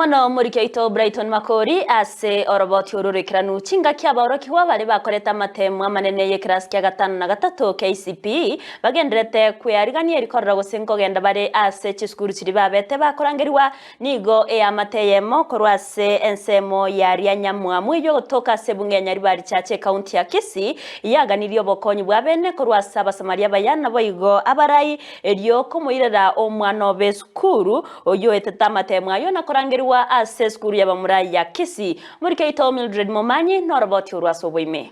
mono omoriki oito Brighton Makori ase oroboti oru roikeranu chingaki abaorokigwa baria bakorete amatemo amanene y'ekerasi kia gatano na gatato KCPE bagenderete kwearigania eri korora gose nkogenda bare ase chisukuru chiria babete bakorangerigwa nigo eamate eyemo korwa ase ensemo ya Rianyamwamu eyio gotoka ase ebunge ya Nyaribari Church ekaunti ya Kisii yaganirie obokonyi bwa bene korwa ase Abasamaria abaya naboigo abarai erio komoirera omwana obe esukuru Oyio oetete amatemo ayio na korangerigwa ase esukuru y'abamura ya Kisii. Morike oito Mildred Momanyi noroboti orwo ase oboime.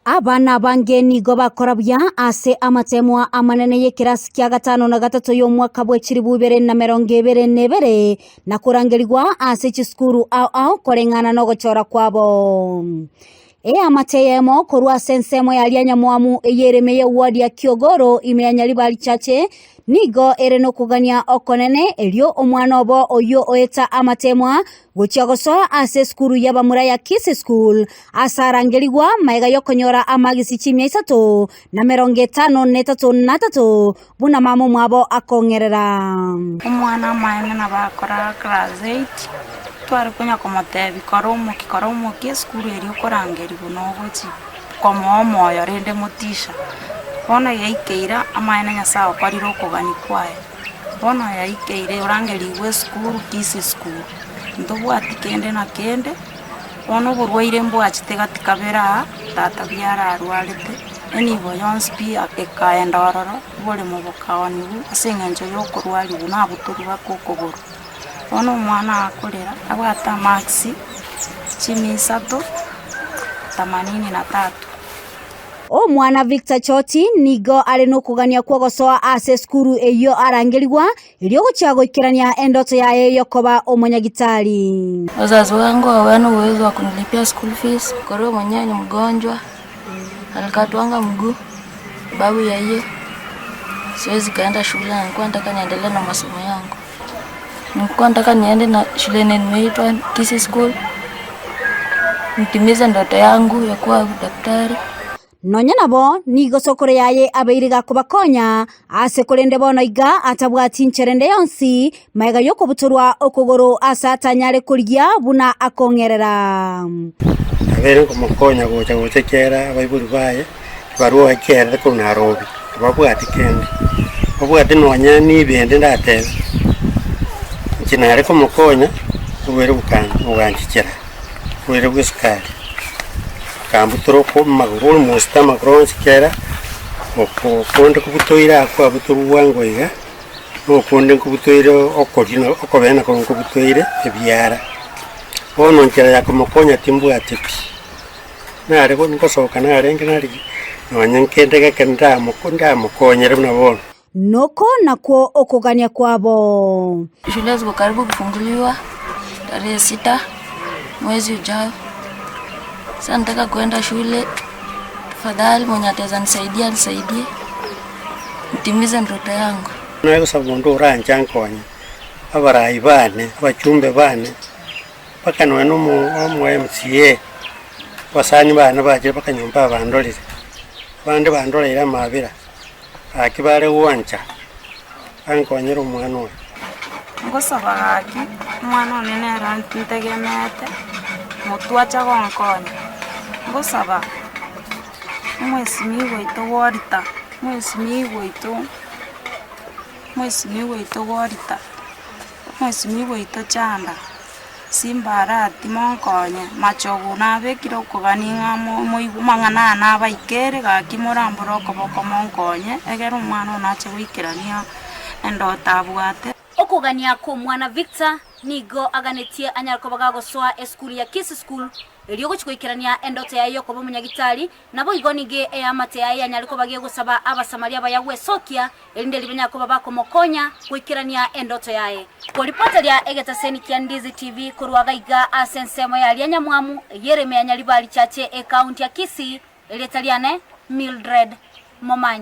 Abana abange nigo bakora buya ase amatemwa amanene y'ekerasi kia gatano na gatato y'omwaka bwe chilifu ibere na emerongo ebere na ebere, na korangerigwa ase chisukuru ao ao koreng'ana nogochora kwabo. Eamate eyemo korwa ase ensemo ya Rianyamwamu ey'ereme y'eward ya Kiogoro ime ya Nyaribari Chache nigo ere nokogania okonene erio omwana obo oyio oeta amatemwa gochia gosoa ase esukuru y'abamura ya Kisii School ase arangerigwa magega y'okonyora amagisi chimia isato na merongo etano na etato na atato buna mama omwabo akong'erera. Omwana amaene nabo akora class eight, tware konya komotebia kora omokia kora omokia esukuru eria okorangerigwa nogochi komoa omoyo rende motisha. Bono yaikeire amaene Nyasaye okorire okogania kwaye, bono yaikeire orangerigwe esukuru Kisii school, ntobwati kende na kende, bono oborwaire mbwachete gati kabere aa, tata biara arwarete, enibo yonsi pi ekaenda ororo. Oboremo bokaonigwa ase engencho y'okorwarigwa nabotorwa baka okogoro. Bono omwana akorera abwate amarks chimia isato themanini na tatu. Omwana Victor Choti nigo are nokogania kw'ogosoa ase esukuru eyio arangerigwa erio ogochia goikerania endoto yaye y'okoba omonyagitari. Wazazi wangu hawana uwezo wa kunilipia school fees, korwa mwenyewe ni mgonjwa, alikatwanga mguu sababu ya hiyo siwezi kaenda shule na nilikuwa nataka niendelee na masomo yangu. Nilikuwa nataka niende na shule yenye nimeitwa Kisii School nitimize ndoto yangu ya kuwa daktari. Nonya nabo, nigo sokoro yaye abeire gakobakonya, ase korende bono iga atabwati inchera ende yonsi, magega y'okobutorwa okogoro ase atanyare korigia buna akong'erera. Nabeire nkomokonya gocha gocha ekiagera abaibori baye tibarua ekiagera korwa Nairobi, tibabwati kende, babwate nonya na ebende ndatebe, inche nare komokonya, oboere bokan boganchichera, oboere bwa esukari. Akambutora oko amagoro almost amagoro onsi kera, oko okonde kobutoire aa kwabutorwa bwango iga, na okonde nkobutoire okoria na okobee nako nkobutoire ebiara. Bono nchera ya komokonya timbwati pi, nare go ngosoka narenge narigia nonye nkende geke ndamoko ndamokonyere buna bono. Noko nakwo okogania kwabo. Shule ziko karibu kufunguliwa tarehe sita mwezi ujao. Sasa nataka kuenda shule, tafadhali mwenye ataweza nisaidia anisaidie nitimize ndoto yangu. Naye gosaba onde oranche ankonye, abarai bane, abachumbe bane, mpaka nonya na omo omo MCA, abasani bane bachire mpaka nyomba abandorire, abande bandoreire amabera. Gaki bare gwancha bankonyere omwana oyo. Ngosaba gaki, omwana one nere ntegemeete, motwe ache gonkonya. Ngosaba omwesimigwa oito Walter, omwesimigwa oito, omwesimigwa oito Walter, omwesimigwa oito Chanda. Simbarati monkonye, machogu nabekire okogania ng'a moigwe amang'ana aya nabaikere, gaki morambore okoboko monkonye, egere omwana one ache goikerania endoto abwate. Okogania kw'omwana Victor nigo aganetie anyare koba gagosoa esukuru ya Kisii School erio gochia goikerania endoto yaye yokoba omonyagitari, Naboigo nigo eamate yaye yanyare koba gegosaba Abasamaria abaya gwesokia, erinde ribanyare koba bakomokonya goikerania endoto yaye. Koripoteria egetaseni kia Ndizi TV korwa gaiga ase ensemo ya Rianyamwamu, Yeremia Nyaribari Chache, Ekaunti ya Kisii, erieta riane Mildred Momanyi.